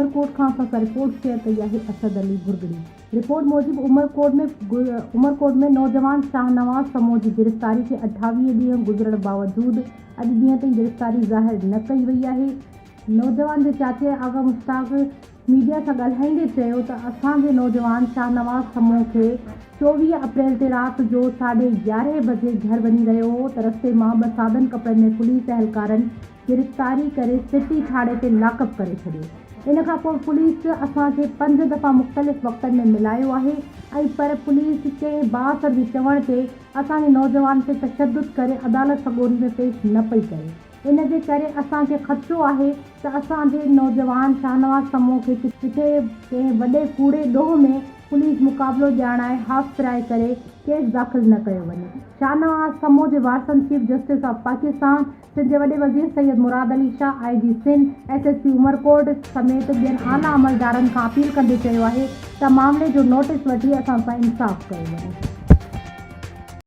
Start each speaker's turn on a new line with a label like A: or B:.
A: عمرڪوٽ کان اسان سان رپورٽ شيئر ڪئي آهي اسد علي ڀرڳڙي رپورٽ موجب عمرڪوٽ ۾ عمرڪوٽ ۾ نوجوان شاهنواز سمون جي گرفتاري کي 28 ڏينهن گذرڻ باوجود اڄ ڏينهن تائين گرفتاري ظاهر نه ڪئي وئي آهي. نوجوان جي چاچي آغا مشتاق ميڊيا سان ڳالهائيندي چيو ته اسان جي نوجوان شاهنواز سمون کي 24 اپريل تي رات جو ساڍي يارهين بجي گهر وڃي رهيو هو ته رستي مان ٻه سادن ڪپڙن ۾ پوليس اهلڪارن گرفتاري ڪري سٽي ٿاڻي تي لاڪ اپ ڪري ڇڏيو. ان کان پوء پوليس اسان کي پنج دفعا مختلف وقتن ۾ ملايو آهي ۽ پر پوليس ڪنهن بااثر جي چوڻ تي اسان جي نوجوان تي تشدد ڪري عدالت سڳوري ۾ پيش نه پئي ڪري. ان جي ڪري اسان کي خدشو آهي ته اسان جي نوجوان شاهنواز سمون کي ڪٿي ڪنهن وڏي ڪوڙي ڏوهه ۾ پوليس مقابلو ڄاڻائي هاف فرائي ڪري ڪيس داخل نه ڪيو وڃي. شاهنواز سمون جي وارثن chief justice of Pakistan, Sindh جي وڏي وزير Syed Murad Ali Shah, I G Sindh, S S P Umerkot سميت ٻين اعليٰ عملدارن کان اپيل ڪندي چيو آهي ته معاملي جو نوٽيس وٺي اسان سان انصاف ڪيو وڃي.